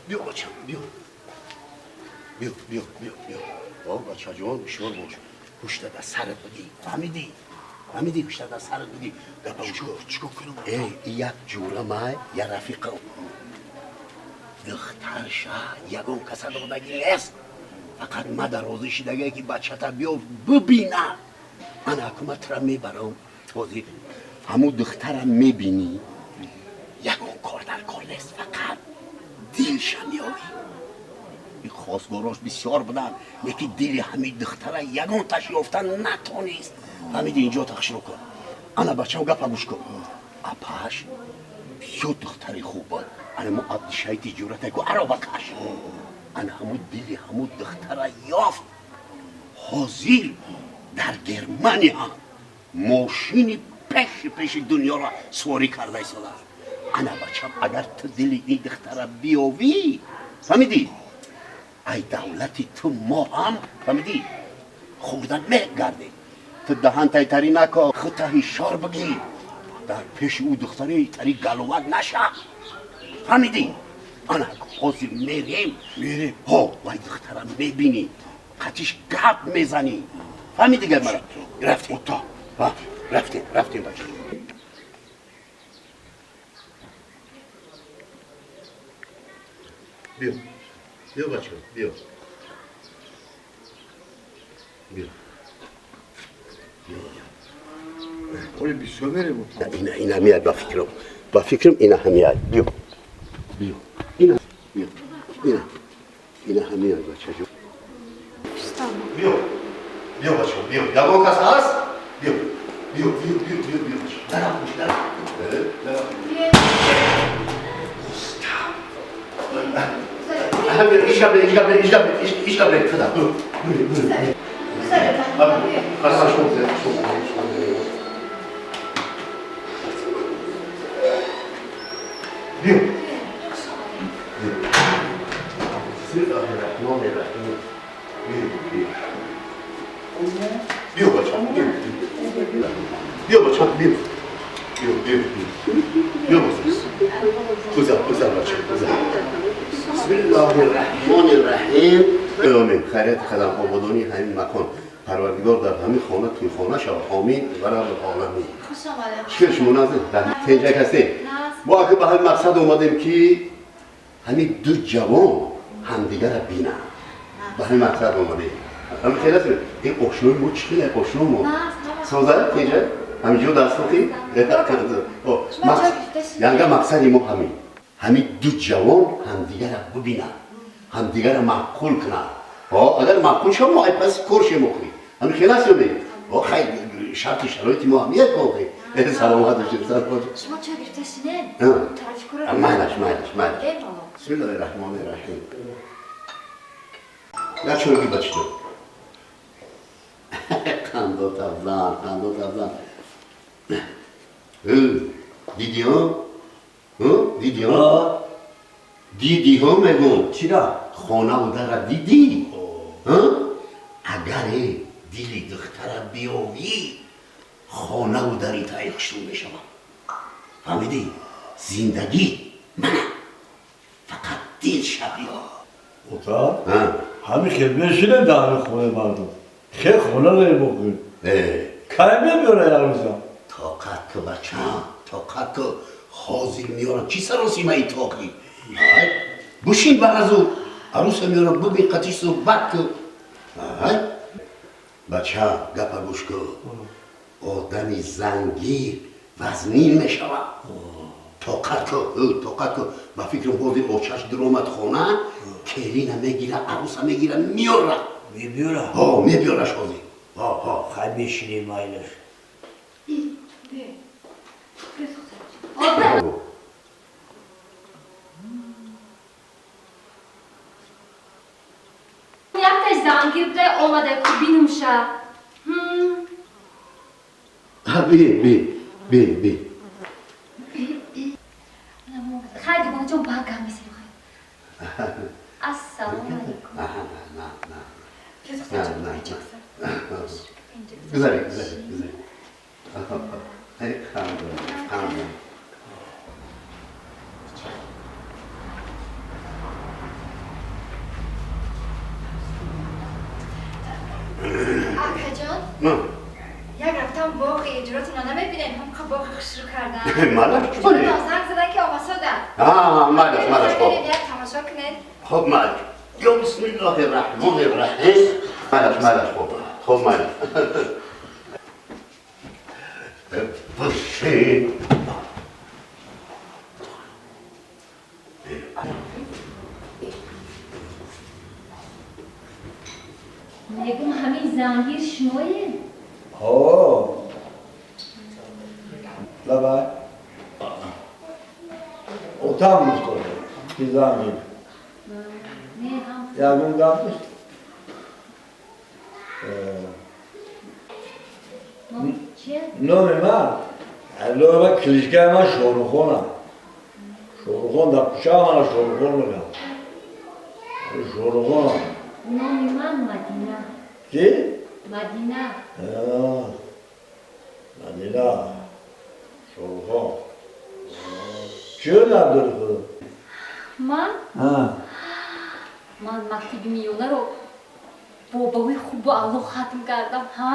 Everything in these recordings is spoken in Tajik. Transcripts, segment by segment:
Биё бачам, биё. Биё, биё, биё, биё. О, бачаҷон, ҳушёр бош. Ҳушта дар сарат бигӣ. Фаҳмидӣ? Фаҳмидӣ, ҳушта дар сарат бигӣ. Гапа гӯш кун. Чикор кунам? Эй, як ҷура май, я рафиқам. Духтарша ягон каса додагӣ нест. Фақат мада розӣ шидагие ки бачата биё бибина. Ман ҳакумат тура мебарам. Ҳозир ҳамун духтара мебинӣ. Ягон кор дар кор нест, фақат дилша меёвӣ. Ин хостгорош бисёр буданд, лекин дили ҳамин духтара ягон таш ёфта натонист. Фаҳмидӣ, инҷо тахширо кун. Ана бачам, гапа гӯш кун. Апаш бисёр духтари хуб буд. Ана мо Абдишаити ҷурата ку аробакаш. Ана ҳамун дили ҳамун духтара ёфт. Ҳозир дар Германия мошини пеши пеши дунёро суворӣ карда истодааст. Ана бачам, агар ту дили ин духтара биёвӣ, фаҳмидӣ, ай давлати ту мо ҳам, фаҳмидӣ, хӯрда мегардем. Ту даҳантайтарӣ нако, хута ҳишор бигӣ. Дар пеши ӯ духтари тари галувак наша. Фаҳмидӣ? Ана ҳозир мерем. Мерем. Ҳо, вай духтара мебинӣ, қатиш гап мезанӣ. Фаҳмидӣ гап мара? Рафтем. Ота. Ҳа, рафтем, рафтем бача. Биё. Биё бача, биё. Биё. Биё. Оли бисёр мерем, ота. Ина, ина меяд ба фикрам. Ба фикрам ина ҳамеяд. Биё. Биё. Ина. Биё. Ина. Ина ҳамеяд бачаҷон. Биё. Биё бача, биё. Ягон кас ҳаст? Биё. Биё, биё, биё, биё, биё бача. Дарам куш, дарам. Дарам. Ишка, ишка, ишка, ишка, ишка. Хорошо, биё. Бисмиллоҳи-раҳмони-раҳим. Биё, биё. Биё бача, биё. Биё бача, биё. Биё, биё, биё. Биё бача. Гузар, гузар бача, гузар. Бисмиллоҳи-раҳмони-раҳим. Амин. Хайрияти қадам ободонии ҳамин макон. Парвардигор дар ҳамин хона тӯйхона шавад. Омин ва раббул оламин. Хуш омадед. Чӣ шумо назд? Тинҷак ҳастед? Мо ака ба ҳамин мақсад омадем ки ҳамин ду ҷавон ҳамдигарро бинанд. Ба ҳамин мақсад омадем. Ҳамин хел аст? Ин ошнои мо чӣ хел ошно мо? Соза, тинҷа? Ҳаминҷо дастухӣ? Янга мақсади мо ҳамин. Ҳамин ду ҷавон ҳамдигарро бибинанд, ҳамдигарро маъқул кунанд. Агар маъқул шавад, мо ай паси кор шем охӣ. Ҳамин хел аст ё не? Хайр, шарти шароити мо ҳам як охӣ. Саломат бошед, саломат бошед. Шумо чой гирифта шинед? Тарафи кора. Майлаш, майлаш, майлаш. Бемалол. Бисмиллоҳи-раҳмони-раҳим. Як чой ги бача. Қандо табзан, қандо табзан. Дидӣ ҳо? Дидӣ ҳо? Дидӣ ҳо мегӯм. Чира? Хонаву дара дидӣ? Агар дили духтара биёвӣ, хонаву дари таи хушрӯ мешавад. Фаҳмидӣ? Зиндагӣ мана фақат дил шабиё. Ота, ҳамин хел мешинем дар ҳамин хонаи мардум. Хел хона намебохем. Кай мебиёра як рӯза? Тоқат ку бачам, тоқат ку. Ҳозир меёрам. Чӣ саросимаи тоқӣ? Ай, бушин ба азу. Аруса меёрам, бубин, қатиш суҳбат ку. Ай, бачам, гапа гӯш ку. Одами зангир вазнин мешавад. Тоқат ку, тоқат ку. Ба фикрам ҳозир очаш дуромад хона, келина мегира, аруса мегира, меёра. Мебиёра? Ҳо, мебиёраш ҳозир. Ҳо, ҳо. Хай мешинем, майлаш. Ота. Якташ зангир буда омада ку бинумша. Би, би, би, би. Хай дугонаҷон, ба гап мезанем. Ассалому алайкум. На, на. На, на, на. Гузаред, гузаред, гузаред. Эй, хандон, хандон. Як рафтам боғи иҷротона намебинем, ҳам қа боғи хушрӯ кардан. Малаш чӣ? Занг задан ки омасодан. Малаш, малаш, хоб. Як тамошо кунед. Хоб, малаш. Ё бисмиллоҳи раҳмони раҳим. Малаш, малаш, хоб. Хоб, малаш. Бушин. Мегум ҳамин зангир шумое? Ҳо. Лабай. Отам гуфтод ки зангир. Ягон гап нест. Номи ман? Номи ман кличкаи ман Шоҳрухонам. Шоҳрухон дар кӯча мана Шоҳрухон мегӯям. Шоҳрухонам. Номи ман Мадина. Ки? Мадина. Мадина. Шоҳрухон. Чӣ ном дори худо? Ман? Ман мактаби миёнаро бо баҳои хубу аъло хатм кардам. Ҳа,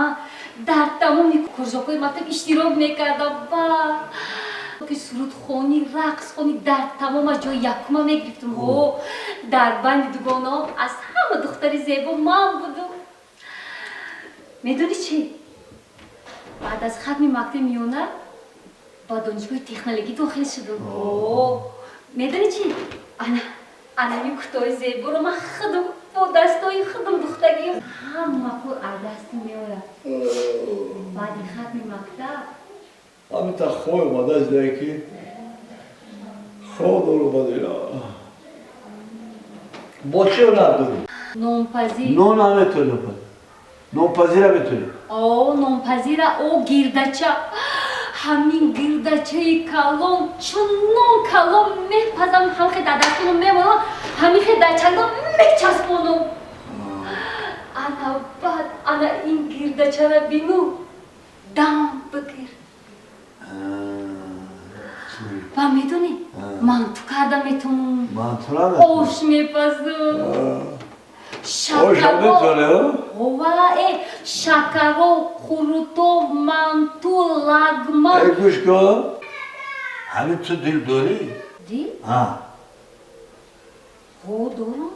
дар тамоми кружокҳои мактаб иштирок мекардам. Ба ки сурудхонӣ, рақсхонӣ дар тамома ҷои якума мегирифтам. Ҳо, дар байни дугонаҳом аз ҳама духтари зебо ман будум. Медонӣ чӣ? Баъд аз хатми мактаби миёна ба донишгоҳи технологӣ дохил шудам. Ҳо, медонӣ чӣ? Ана анами кутои зеборо ман худам бо дастои худам духтагиам. Ҳама кор аз дасти меояд. Баъди хатми мактаб ҳамин та хой омада издае ки хоб дору Мадина. Бо чӣ ҳунар дорӣ? Нонпазӣ. Нон наметонӣ пазӣ? Нонпазира метонӣ? О, нонпазира, о, гирдача. Ҳамин гирдачаи калон, чунон калон мепазам, ҳамхе дар дастонам мемонам, ҳамихе дар чангам мечаспонам. Ана баъд ана ин гирдачара бину, дам бигир. Ва медонӣ, манту карда метонам. Ош мепазам. Шакаро, хурутов, манту, лагман. Гӯш кун, ҳамин ту дил дорӣ? Дил? Ҳо, дорам.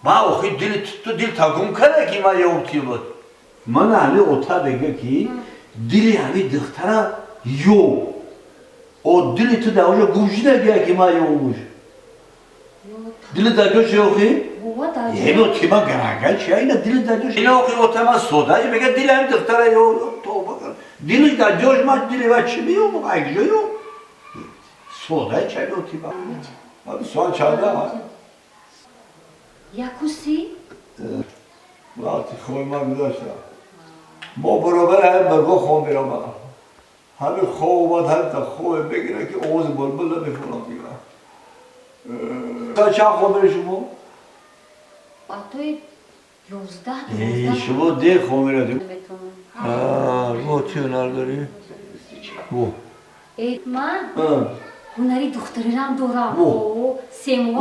Ма охи дили ту дил та гум карда ки ман ёвтӣ буд. Ман ҳамин ота мега ки дили ҳамин духтара ё. О дили ту дар оҷо гум шуда гия ки ман ёвмуш. Дили дар ҷош ёхи? Ебо тима гарага чи айна дили дар ҷош. Ина охи ота ман сода мега дили ҳамин духтара ё тоба кар. Дили дар ҷош ман дили ва чи меём ай ҷо ё. Сода чи ай тима. Ҳамин соат чанда? 1:30. Вақти хоби ман гузашта. Мо баробар ҳамин мирғо хоб меравам. ҳамин хоб омад, ҳамин та хобе бигира ки овози булбул намефурам дигар. Соат чанд хоб мерӣ шумо? Соатҳои 11. Шумо дер хоб меравед. Во чӣ ҳунар дорӣ? Во. Ман ҳунари духтарирам дорам.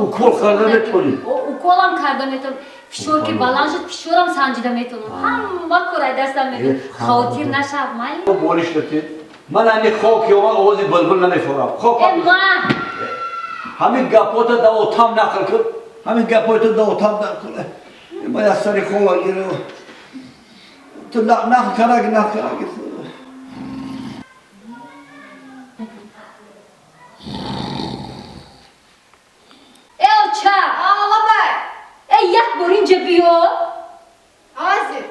Укол карда метавонӣ? Уколам карда метавонам. Фишор ки баланд шуд, фишорам санҷида метавонам. Ҳама кор ай дастам меояд. Хотир нашав, майли? Болиш датед. Ман ҳамин хоб ки омад овози булбул намефурам. Хоб. Ман ҳамин гапота да отам нақл кун. Ҳамин гапота да отам нақл кун. Ман аз сари хоб гирам. Ту нақл карак, нақл карак. Э, оча! Лабай! Э, як бор инҷа биё. Ҳозир.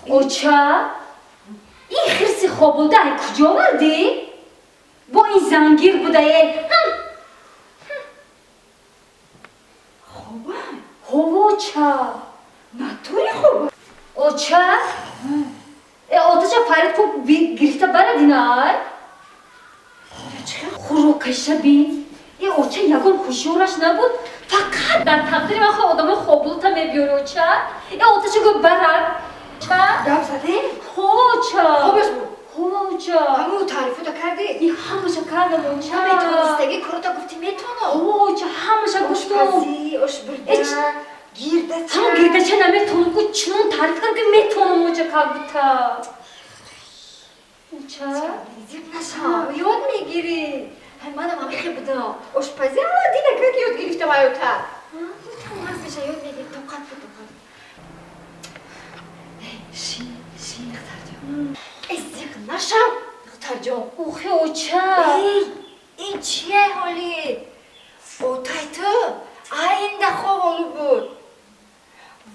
Оча, ин хирси хобуда ай куҷо овардӣ? Бо ин зангир будае. Хоба? Ҳо, оча. Натури хоба? Оча? Э, отача фарид ку гирифта барад ина ай? Хӯрокаша бин. Э, оча ягон ҳушёраш набуд. Фақат дар тақдири ман хо одамои хобулта мебиёри, оча. Э, отача гӯ барад. Ча? Гап задем? Ҳо, оча. Хобаш буд? Ҳо, оча. Ҳамун таърифота кардӣ? И ҳамаша кардам, оча. Наметонистагӣ корота гуфтӣ метонам. Ҳо, оча, ҳамаша гуфтам. Ошпазӣ, Ошбурда, гирдача. Ҳамон гирдача наметонам ку, чунон таъриф кардам, ки метонам, оча, как будто. Оча. Зиқ нашав, ёд мегирӣ. Ҳай, манам ҳамихе будам. Ошпазӣ ала дина как ёд гирифтам аёта. Тамом меша, ёд мегирӣ, тоқат бу, тоқат. Эй, шин, шин, духтарҷон. Эй, зиқ нашав, духтарҷон. Охи, оча. Эй, ин чие ҳоли? Отай ту айнда хоб олу буд.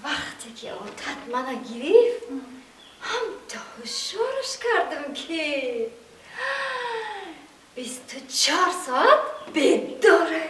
Вақте ки отат мана гирифт, ҳам ҳушёрш кардам, ки 24 соат бедора.